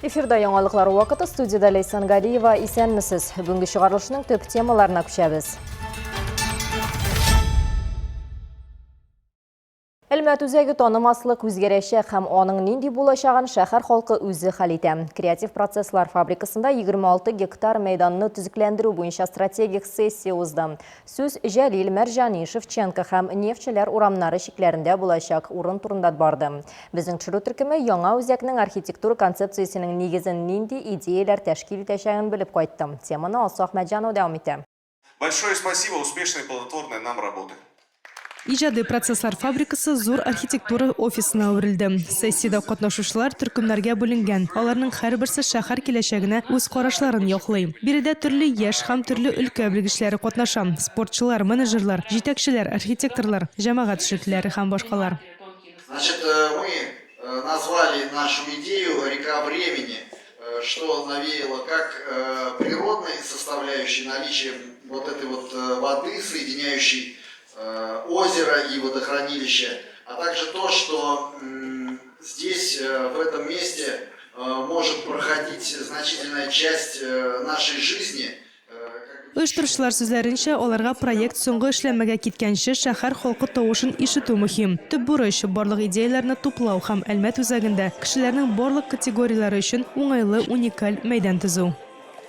Эфирда яңалыклар вакыты, студиядә Ләйсән Галиева. Исәнмесез. Бүгенге чыгарылышның төп темаларына күчәбез. Әлмәт үзәге танымаслык үзгәрәчәк һәм аның нинди булачагын шәһәр халкы үзе хәл итә. Креатив процесслар фабрикасында 26 гектар мәйданны төзекләндерү буенча стратегик сессия узды. Сүз Җәлил, Мәрҗани, Шевченко һәм Нефтьчеләр урамнары чикләрендә булачак урын турында барды. Безнең төшерү төркеме яңа үзәкнең архитектура концепциясенең нигезен нинди идеяләр тәшкил итәчәген белеп кайтты. Теманы Алсу Әхмәтҗанова дәвам итә. Большое спасибо, успешной и плодотворной нам работы. Иҗади процесслар фабрикасы зур архитектура офисына әверелде. Сессиядә катнашучылар төркемнәргә бүленгән, аларның һәрберсе шәһәр киләчәгенә үз карашларын яклый. Биредә төрле яшь һәм төрле өлкә белгечләре катнаша, спортчылар, менеджерлар, җитәкчеләр, архитекторлар, җәмәгать эшлеклеләре һәм башкалар. Значит, мы назвали нашу идею «Река времени», что навеяло как природной составляющей наличие вот этой вот воды, соединяющей озеро и водохранилище, а также то, что здесь, в этом месте, может проходить значительная часть нашей жизни. Оештыручылар сүзләренчә, аларга проект соңгы эшләнмәгә киткәнче шәһәр халкы тавышын ишетү мөһим. Төп бурыч, барлык идеяләрне туплау һәм Әлмәт үзәгендә кешеләрнең барлык категорияләре өчен уңайлы уникаль мәйдан төзү.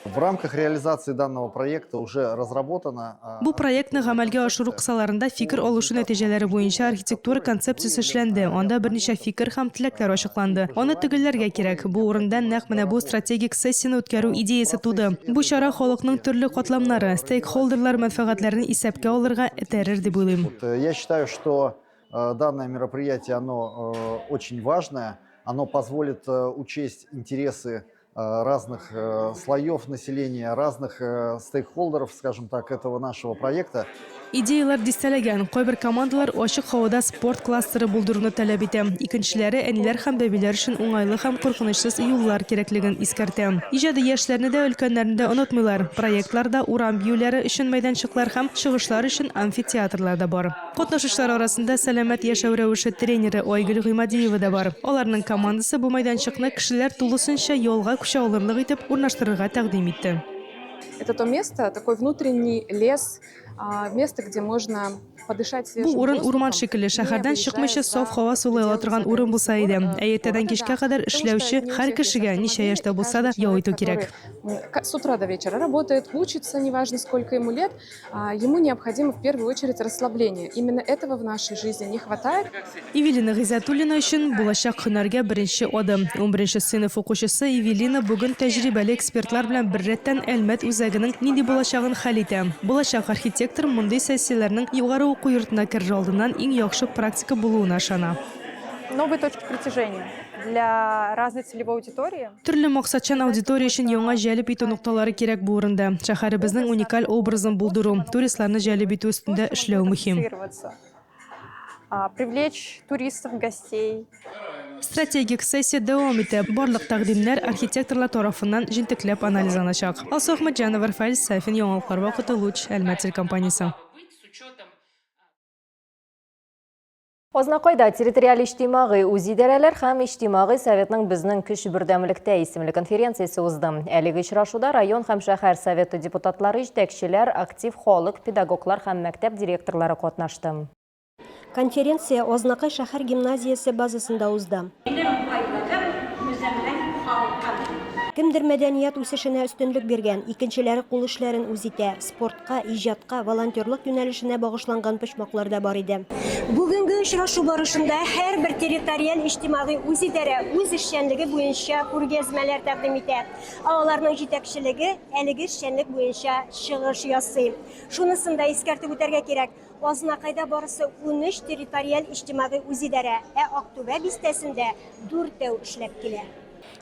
В рамках реализации данного проекта уже разработана. Бу проектны гамәлгә ашыру кысаларында фикер алышу нәтиҗәләре буенча архитектура концепциясе эшләнде, анда берничә фикер һәм теләкләр ачыкланды. Аны төгәлләргә кирәк. Бу урында нәкъ менә бу стратегик сессияне үткәрү идеясе туды. Бу чара халыкның төрле катламнары, стейкхолдерлар мәнфәгатьләрен исәпкә алырга этәрер дип уйлыйм. Я считаю, что данное мероприятие, оно очень важное, оно позволит учесть интересы разных слоев населения, разных стейкхолдеров, скажем так, этого нашего проекта. Идеяләр дистәләгән. Кайбер командалар ачык һавада спорт кластеры булдыруны таләп итә. Икенчеләре әниләр һәм бәбиләр өчен уңайлы һәм куркынычсыз юллар кирәклеген искәртә. Иҗади яшьләрне дә, өлкәннәрне дә онытмыйлар. Проектларда урам биюләре өчен мәйданчыклар һәм чыгышлар өчен амфитеатрлар да бар. Катнашучылар арасында сәламәт яшәү рәвеше тренеры Айгөл Гыймадиева да бар. Аларның командасы бу мәйданчыкны кешеләр тулысынча ялга күчә алырлык итеп урнаштырырга тәкъдим итте. Это то место, такой внутренний лес, место, где можно подышать свежим Бу урын воздухом, урман шикелле, не шәһәрдән выезжая чыкмыйча за саф һава сулый ала пределы торган урын своего булса иде. города, Ә иртәдән кичкә кадәр Потому что эшләүче не у һәр всех есть кешегә, ничә автомобиль, яшьтә и булса каждый да, ял человек, итү кирәк. который с утра до вечера работает, учится, неважно сколько ему лет, ему необходимо в первую очередь расслабление. Именно этого в нашей жизни не хватает. Эвелина Гыйззәтуллина өчен булачак һөнәргә беренче адым. Унберенче сыйныф укучысы Эвелина бүген тәҗрибәле экспертлар белән беррәттән Әлмәт үзәгенең нинди булачагын хәл итә. Булачак архитектор мондый сессияләрнең югары уку йортына керер алдыннан иң яхшы практика булуына ышана. Новые точки притяжения для разной целевой аудитории. Төрле максатчан аудитория өчен яңа җәлеп итү нокталары кирәк бу урында. Шәһәребезнең уникаль образын булдыру, туристларны җәлеп итү өстендә эшләү мөһим. Привлечь туристов, гостей. Стратегик сессия дәвам итә. Барлык тәкъдимнәр архитекторлар тарафыннан җентекләп анализланачак. Алсу Әхмәтҗанова, Рафаэль Сафин, Яңалыклар вакыты, Луч, Әлмәт телекомпаниясе. Азнакайда территориаль иҗтимагый үзидарәләр һәм иҗтимагый советның Безнең көч бердәмлектә исемле конференциясе узды. Әлеге очрашуда район һәм шәһәр советы депутатлары, җитәкчеләр, актив халык, педагоглар һәм мәктәп директорлары катнашты. Конференция Азнакай шәһәр гимназиясе базасында узды. Минем байлыгым, үземнең халкым. Кемдер мәдәният үсешенә өстенлек биргән, икенчеләре кул эшләрен үз итә, спорт ка, иҗатка, волонтерлык юнәлешенә багышланган почмаклар да бар иде. Бүгенге очрашу барышында һәрбер территориаль иҗтимагый үзидарә үз эшчәнлеге буенча күргәзмәләр тәкъдим итә, ә аларның җитәкчелеге әлеге эшчәнлек буенча чыгыш ясый. Шунысын да искәртеп үтәргә кирәк, Азнакайда барысы 13 территориаль иҗтимагый үзидарә, ә Актүбә бистәсендә дүртәү эшләп килә.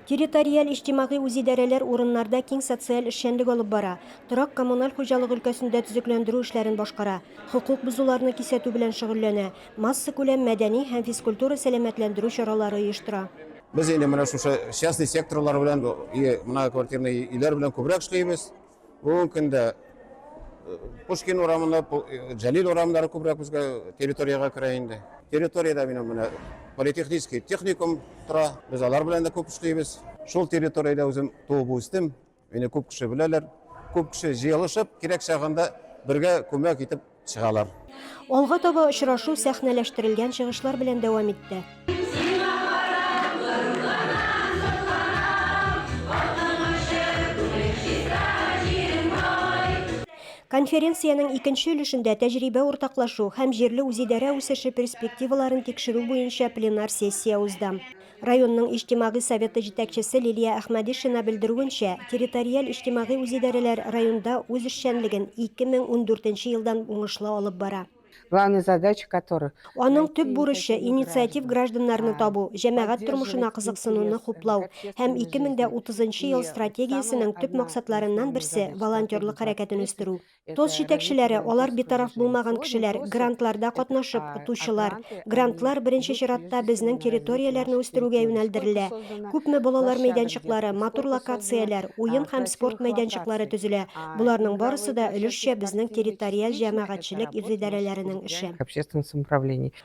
Территориаль иҗтимагый үзидарәләр урыннарда киң социаль эшчәнлек алып бара, торак-коммуналь хуҗалык өлкәсендә төзекләндерү эшләрен башкара, хокук бозуларны кисәтү белән шөгыльләнә, массакүләм мәдәни һәм физкультура-сәламәтләндерү чаралары оештыра. Без инде менә шушы частный секторлар белән, многоквартирный өйләр белән күбрәк эшлибез. Бүгенге көндә Пушкин урамында, Җәлил урамнары күбрәк безгә территориягә керә инде. Территориядә минем менә политехнический техникум тора. Без алар белән дә күп эшлибез. Шул территориядә үзем туып үстем. Мине күп кеше беләләр. Күп кеше җыелышып, кирәк чагында бергә күмәк итеп чыгалар. Алга таба очрашу сәхнәләштерелгән чыгышлар белән дәвам итте. Конференциянең икенче өлешендә тәҗрибә уртаклашу һәм җирле үзидарә үсеше перспективаларын тикшерү буенча пленар сессия узды. Районның Иҗтимагый советы җитәкчесе Лилия Әхмәдишина белдерүенчә, территориаль иҗтимагый үзидарәләр районда үз эшчәнлеген 2014 елдан уңышлы алып бара. Главная задача которых. Аның төп бурычы, инициатив гражданнарны табу, җәмәгать тормышына кызыксынуны хуплау һәм 2030 ел стратегиясенең төп максатларыннан берсе, волонтерлык хәрәкәтен үстерү. ТОС җитәкчеләре, алар битараф булмаган кешеләр, грантларда катнашып, отучылар. Грантлар, беренче чиратта, безнең территорияләрне үстерүгә юнәлдерелә. Күпме балалар мәйданчыклары, матур локацияләр, уен һәм спорт мәйданчыклары төзелә, боларның барысы да өлешчә безнең территориаль җәмәгатьчелек үзидарәләренең эше.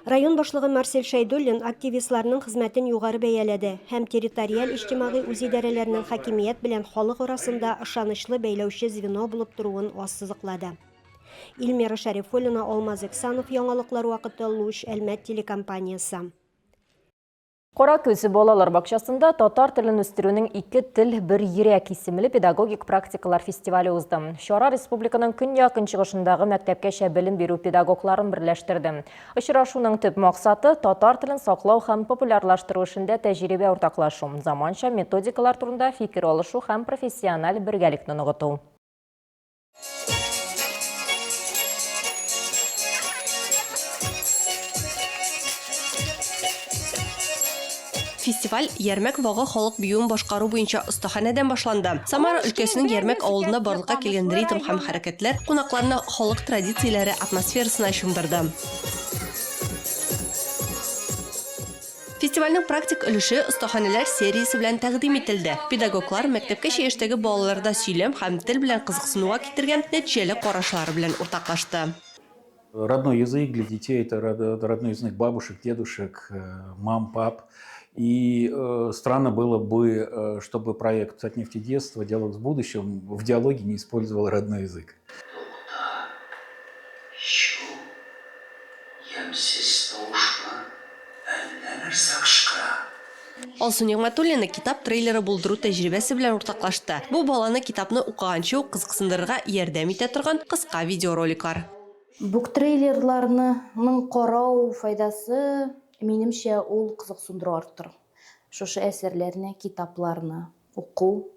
Район башлыгы Марсель Шәйдуллин активистларның хезмәтен югары бәяләде һәм территориаль иҗтимагый үзидарәләрнең хакимият белән халык арасында ышанычлы бәйләүче звено булып торуын ассызыклады. Илмира Шәрифуллина, Алмаз Иксанов, Яңалыклар вакыты, Луч, Әлмәт телекомпаниясе. Каракүз балалар бакчасында татар телен үстерүнең Ике тел, бер йөрәк исемле педагогик практикалар фестивале узды. Чара республиканың көньяк-көнчыгышындагы мәктәпкәчә белем бирү педагогларын берләштерде. Очрашуның төп максаты, татар телен саклау һәм популярлаштыру эшендә тәҗрибә уртаклашу, заманча методикалар турында фикер алышу һәм профессиональ бергәлекне ныгыту. Фестиваль Ярмәк вагы халык биюен башкару буенча остаханәдән башланды. Самара өлкәсенең Ярмәк авылында барлыкка килгән ритм һәм хәрәкәтләр кунакларны халык традицияләре атмосферасына чумдырды. Фестивальнең практик өлеше остаханәләр сериясе белән тәкъдим ителде. Педагоглар мәктәпкәчә яшьтәге балаларда сөйләм һәм тел белән кызыксынуга китергән нәтиҗәле карашлары белән уртаклашты. Родной язык для детей это родной язык бабушек, дедушек, мам, пап. И странно было бы, чтобы проект «Татнефть и детство. Диалог с будущим» в диалоге не использовал родной язык. Тукта, чү, Ямьсез тавышлы әллә нәрсә кычкыра. Алсу Нигъмәтуллина китап трейлеры булдыру тәҗрибәсе белән уртаклашты. Бу баланы китапны укыганчы ук кызыксындырырга ярдәм итә торган кыска видеороликлар. Буктрейлерларны ның карау файдасы, минемчә, ул кызыксындыру арттыру. Шушы әсәрләрне, китапларны уку,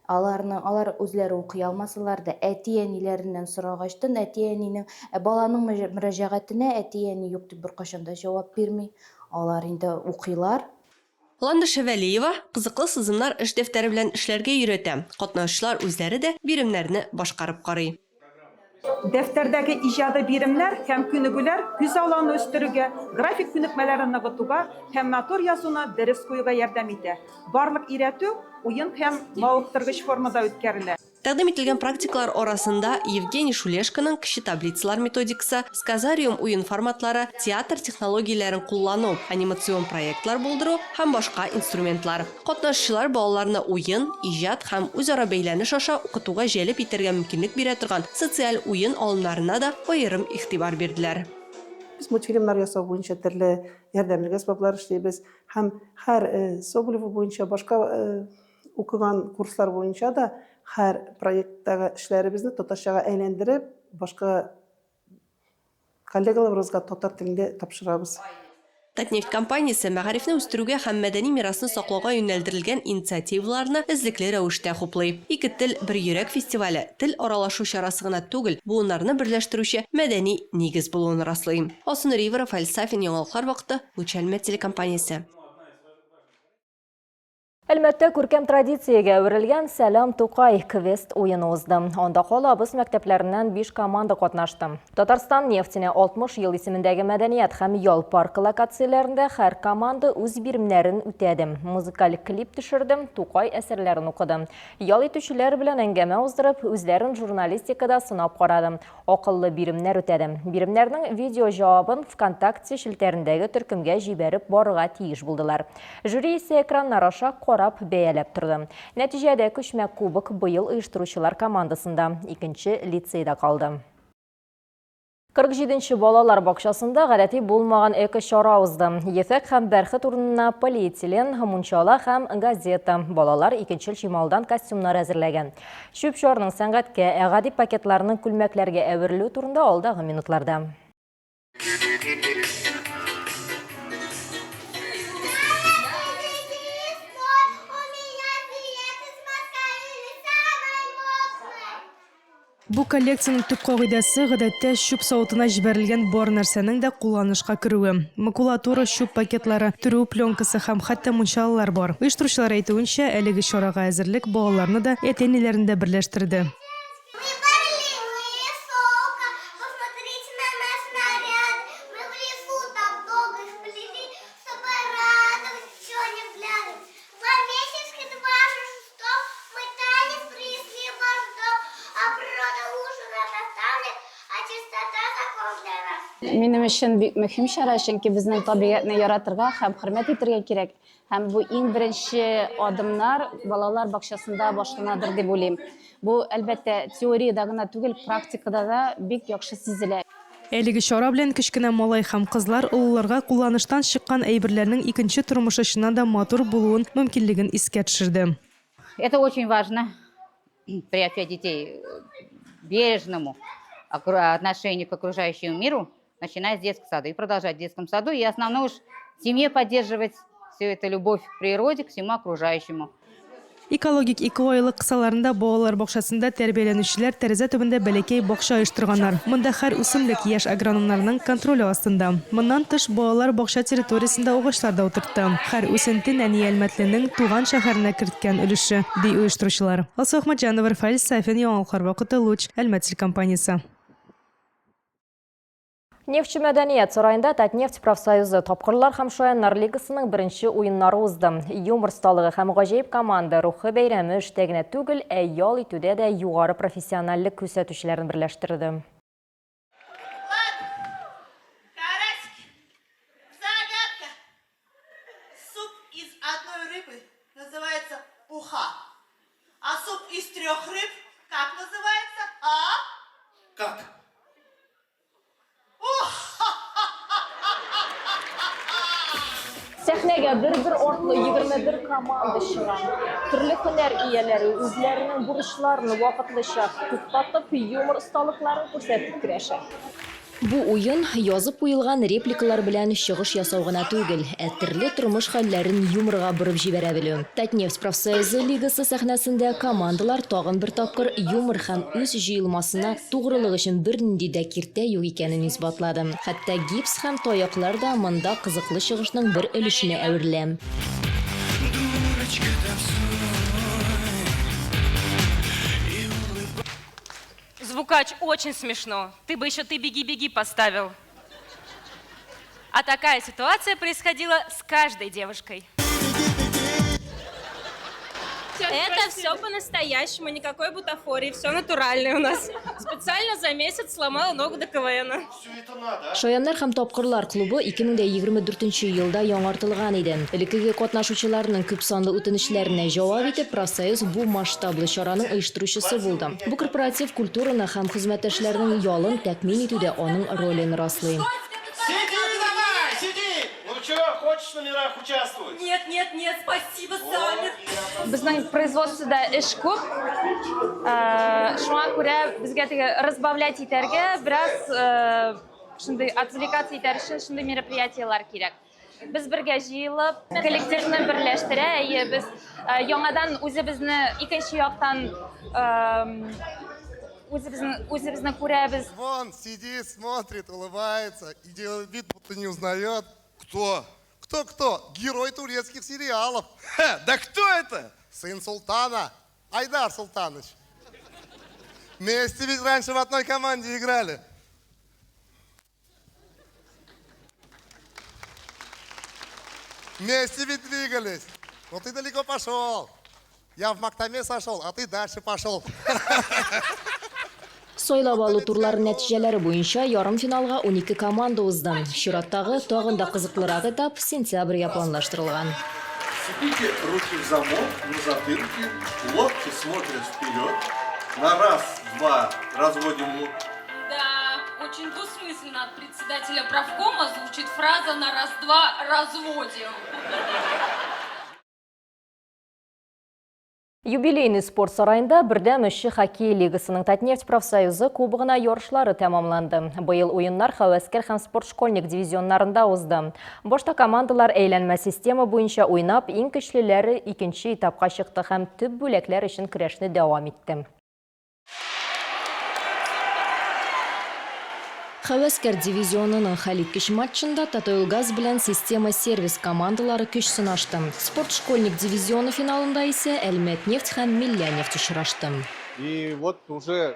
аларны, алар үзләре укый алмасалар да, әти-әниләреннән сорагачтын, әти-әнинең, ә баланың мөрәҗәгатенә әти-әни юк дип беркайчан да җавап бирми, алар инде укыйлар. Ландыш Шәвәлиева кызыклы сызымнар эш дәфтәре белән эшләргә өйрәтә. Катнашучылар үзләре дә биремнәрне башкарып карый. Дәфтәрдәге иҗади биремнәр һәм күнегүләр күзаллауны үстерүгә, график күнекмәләрне ныгытуга һәм матур язуны дөрес куюга ярдәм итә. Барлык өйрәтү уен һәм мавыктыргыч формада үткәрелә. Тәкъдим ителгән практикалар арасында Евгений Шулешконың кече таблицалар методикасы, Сказариум уен форматлары, театр технологияләрен куллану, анимацион проектлар булдыру һәм башка инструментлар. Катнашучылар балаларны уен, иҗат һәм үзара бәйләнеш аша укытуга җәлеп итәргә мөмкинлек бирә торган социаль уен алымнарына да аерым игътибар бирделәр. Без мультфильмнар ясау буенча төрле ярдәмлек әсбаплар эшлибез һәм һәр Соболева буенча, башка укыган курслар буенча да һәр проекттагы эшләребезне татарчага әйләндереп, башка Коллегаларыбызга татар телендә тапшырабыз. Татнефть компаниясе мәгарифне үстерүгә һәм мәдәни мирасны саклауга юнәлдерелгән инициативаларны эзлекле рәвештә хуплый. Ике тел, бер йөрәк фестивале тел аралашу чарасы гына түгел, буыннарны берләштерүче мәдәни нигез булуын раслый. Алсу Нуриева, Рафаэль Сафин, Яңалыклар вакыты, Луч Әлмәт телекомпаниясе. Әлмәттә күркәм традициягә әверелгән Сәлам Тукай квест уены узды. Анда калабыз мәктәпләреннән 5 команда катнашты. Татарстан нефтенә 60 ел исемендәге мәдәният һәм ял паркы локацияләрендә һәр команда үз биремнәрен үтәде. Музыкаль клип төшерде, Тукай әсәрләрен укыды. Ял итүчеләр белән әңгәмә уздырып, үзләрен журналистикада сынап карады. Акыллы биремнәр үтәде. Биремнәрнең видео җавабын ВКонтакте челтәрендәге төркемгә җибәреп барырга тиеш булдылар. Жюри исә экраннар аша карап карап, бәяләп торды. Нәтиҗәдә күчмә кубок быел оештыручылар командасында, икенче лицейда калды. 47 нче балалар бакчасында гадәти булмаган эко-чара узды. Ефәк һәм бәрхет урынына полиэтилен, мунчала һәм газета. Балалар икенчел чималдан костюмнар әзерләгән. Чүп-чарның сәнгатькә, ә гади пакетларның күлмәкләргә әверелүе турында алдагы минутларда. Бу коллекциянең төп кагыйдәсе, гадәттә, чүп савытына җибәрелгән бар нәрсәнең дә кулланышка керүе. Макулатура, чүп пакетлары, төрү пленкасы һәм хәтта мунчалалар бар. Оештыручылар әйтүенчә, әлеге чарага әзерлек балаларны да, әти-әниләрне дә берләштерде. Минем өчен бик мөһим чара, чөнки безнең табигатьне яратырга һәм хөрмәт итәргә кирәк. Һәм бу иң беренче адымнар балалар бакчасында башланадыр дип уйлыйм. Бу, әлбәттә, теориядә генә түгел, практикада да бик яхшы сизелә. Әлеге чара белән кечкенә малай һәм кызлар олыларга кулланыштан чыккан әйберләрнең икенче тормышы чыннан да матур булуын мөмкинлеген искә төшерде. Это очень важно приобщать детей к бережному отношению к окружающему миру, начиная с детского сада и продолжать в детском саду. И основное уж в семье поддерживать всю эту любовь к природе, к всему окружающему. Экологик икеайлык кысаларында балалар бакчасында тәрбияләнүчеләр тәрәзә төбендә бәләкәй бакча оештырганнар. Монда һәр үсемлек яшь агрономнарның контроле астында. Моннан тыш, балалар бакча территориясендә агачлар да утыртты. Һәр үсенте нәни әлмәтленең туган шәһәренә керткән өлеше, ди оештыручылар. Алсу Әхмәтҗанова, Рафаэль Сафин, Яңалыклар вакыты, Луч, Әлмәт телекомпаниясе. Нефтьче мәдәният сараенда Татнефть профсоюзы Тапкырлар һәм шаяннар лигасының беренче уеннары узды. Юмор осталыгы һәм гаҗәеп команда рухы бәйрәме эштә генә түгел, ә ял итүдә дә югары профессиональлек күрсәтүчеләрне берләштерде. Суп из одной рыбы называется уха. А суп из трех рыб как называется? А? Как? Сәхнәгә бер-бер артлы 21 команда чыга. Төрле һөнәр ияләре үзләренең бурычларын вакытлыча туктатып, юмор осталыкларын күрсәтеп көрәшә. Бу уен, язып куелган репликалар белән чыгыш ясау гына түгел, ә төрле тормыш хәлләрен юморга борып җибәрә белү. Татнефть профсоюзы лигасы сәхнәсендә командалар тагын бер тапкыр юмор һәм үз җыелмасына тугрылык өчен бернинди дә киртә юк икәнен исбатлады. Хәтта гипс һәм таяклар да монда кызыклы чыгышның бер өлешенә әверелә. Звукач, очень смешно. Ты бы еще «Ты беги-беги» поставил. А такая ситуация происходила с каждой девушкой. Это все по-настоящему, никакой бутафории, все натуральное у нас. Специально за месяц сломала ногу до КВНа. Шаяннар һәм тапкырлар клубы 2024 елда яңартылган иде. Элеккеге катнашучыларның күпсанлы үтенечләренә җавап итеп, профсоюз бу масштаблы чараның оештыручысы булды. Бу корпоратив культураны һәм хезмәттәшләрнең ялын тәэмин итүдә аның ролен раслый. Сиди давай, сиди! Ну чё, хочешь в номерах участвовать? Нет, нет, нет, спасибо, Самир. Безнең производствода эш күп. Э, шуңа күрә безгә теге разбавлять итәргә бераз э, шундый отвлекаться итәр өчен шундый мероприятиеләр кирәк. Без бергә җыелып, коллективны берләштерә, әйе, без э, яңадан үзебезне икенче яктан үзебезне үзебезне күрәбез. Вон сидит, смотрит, улыбается и делает вид, будто не узнает. Кто? Кто-кто? Герой турецких сериалов. Ха, да кто это? Сын султана. Айдар Султанович. Вместе ведь раньше в одной команде играли. Вместе ведь двигались. Но ты далеко пошел. Я в Мактаме сошел, а ты дальше пошел. Сайлап алу турлары нәтиҗәләре буенча ярымфиналга 12 команда узды. Чираттагы, тагын да кызыклырак этап сентябрьгә планлаштырылган. Сцепите руки в замок на затылке, локти смотрят вперед. На раз, два разводим локти. Да, очень двусмысленно от председателя правкома звучит фраза «на раз-два разводим». Юбилейный спорт сараенда Бердәм эшче хоккей лигасының Татнефть профсоюзы кубогына ярышлары тәмамланды. Быел уеннар һәвәскәр һәм спортшкольник дивизионнарында узды. Башта командалар әйләнмә система буенча уйнап, иң көчлеләре икенче этапка чыкты һәм төп бүләкләр өчен көрәшне дәвам итте. Һәвәскәр дивизионының хәлиткеч матчында Татойлгаз белән Система Сервис командалары көч сынашты. Спортшкольник дивизионы финалында исә Әлмәтнефть һәм Миллянефть очрашты. И вот уже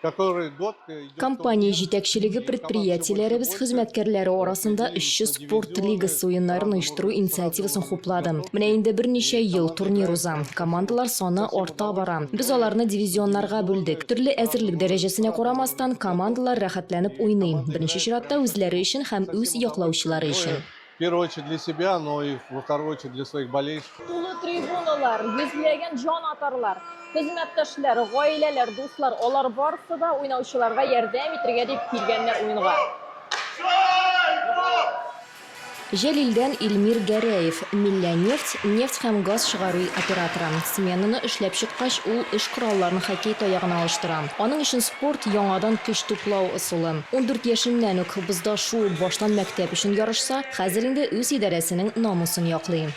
который год идет Компания җитәкчелеге предприятиеләребез хезмәткәрләре арасында эшче спорт лигасы уеннарын оештыру инициативасын хуплады. Менә инде берничә ел турнир уза. Командалар саны арта бара. Без аларны дивизионнарга бүлдек. Төрле әзерлек дәрәҗәсенә карамастан, командалар рәхәтләнеп уйный. Беренче чиратта үзләре өчен һәм үз яклаучылары өчен. В первую очередь для себя, но и во вторую очередь для своих болельщиков. Тулы трибуналар, йөзләгән җанатарлар, хезмәттәшләр, гаиләләр, дуслар, алар барысы да уйнаучыларга ярдәм итергә дип килгәннәр уенга. Җәлилдән Илмир Гәрәев, Миллянефть нефть һәм газ чыгару операторы. Сменаны эшләп чыккач, ул эш коралларын хоккей таягына алыштыра. Аның өчен спорт, яңадан көч туплау ысулы. 14 яшеннән үк бозда шуып баштан мәктәп өчен ярышса, хәзер инде үз идарәсенең намусын яклый.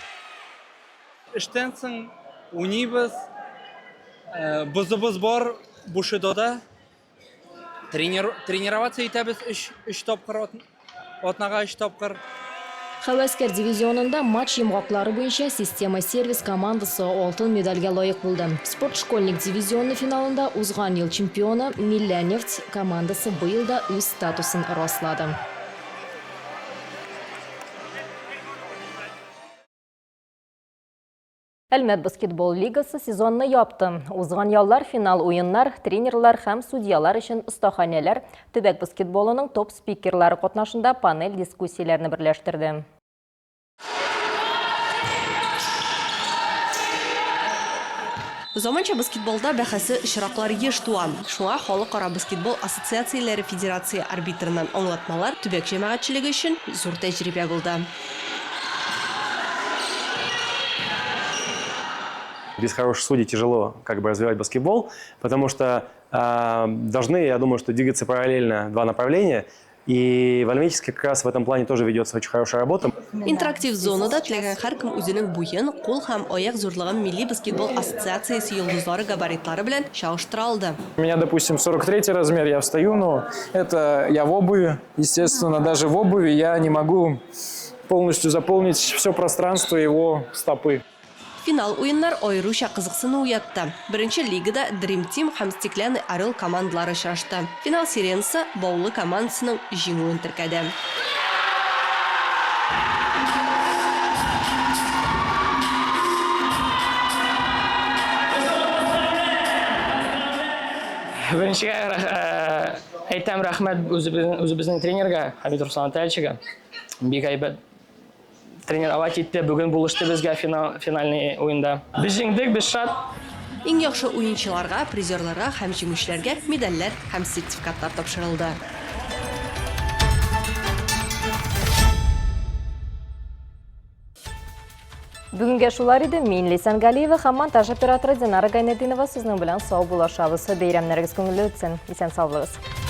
Эштән соң уйныйбыз. Бозыбыз бар Бушидода. Тренер, тренироваться итәбез өч, өч тапкыр, атнага өч тапкыр. Һәвәскәр дивизионында матч йомгаклары буенча Система Сервис командасы алтын медальгә лаек булды. Спортшкольник дивизионы финалында узган ел чемпионы Миллянефть командасы быел да үз статусын раслады. Әлмәт баскетбол лигасы сезонны япты. Узган яллар финал уеннар, тренерлар һәм судьялар өчен остаханәләр, төбәк баскетболының топ-спикерлары катнашында панель дискуссияләрне берләштерде. Заманча баскетболда бәхәсле очраклар еш туа. Шуңа Халыкара баскетбол ассоциацияләре федерация арбитрыннан аңлатмалар төбәк җәмәгатьчелеге өчен зур тәҗрибә булды. Без хороших судей тяжело как бы развивать баскетбол, потому что э, должны, я думаю, что двигаться параллельно два направления. И в Альметьевске как раз в этом плане тоже ведется очень хорошая работа. Интерактив зонада теләгән һәркем үзенең буен, кул һәм аяк зурлыгын Милли баскетбол ассоциациясе йолдызлары габаритлары белән чагыштыра алды. У меня, допустим, 43 размер, я встаю, но это я в обуви. Естественно, даже в обуви я не могу полностью заполнить все пространство его стопы. Финал уеннар аеруча кызыксыну уятты. Беренче лигада Dream Team һәм Стеклянный Орел командалары очрашты. Финал сиренасы Баулы командасының җиңүен теркәде. Беренчегә әйтәм рәхмәт үзебезнең, үзебезнең тренерга, Хамид Руслан Атальчига. Бик әйбәт тренировать итте, бүген булышты безгә финал, финальный уенда. Без җиңдек, без шат. Иң яхшы уенчыларга, призерларга һәм җиңүчеләргә медальләр һәм сертификатлар тапшырылды. Бүгенгә шулар иде. Мин Лейсан Галиева һәм монтаж операторы Динара Гайнетдинова сезнең белән сау булашабыз. Бәйрәмнәрегез күңелле үтсен. Исән сау булыгыз.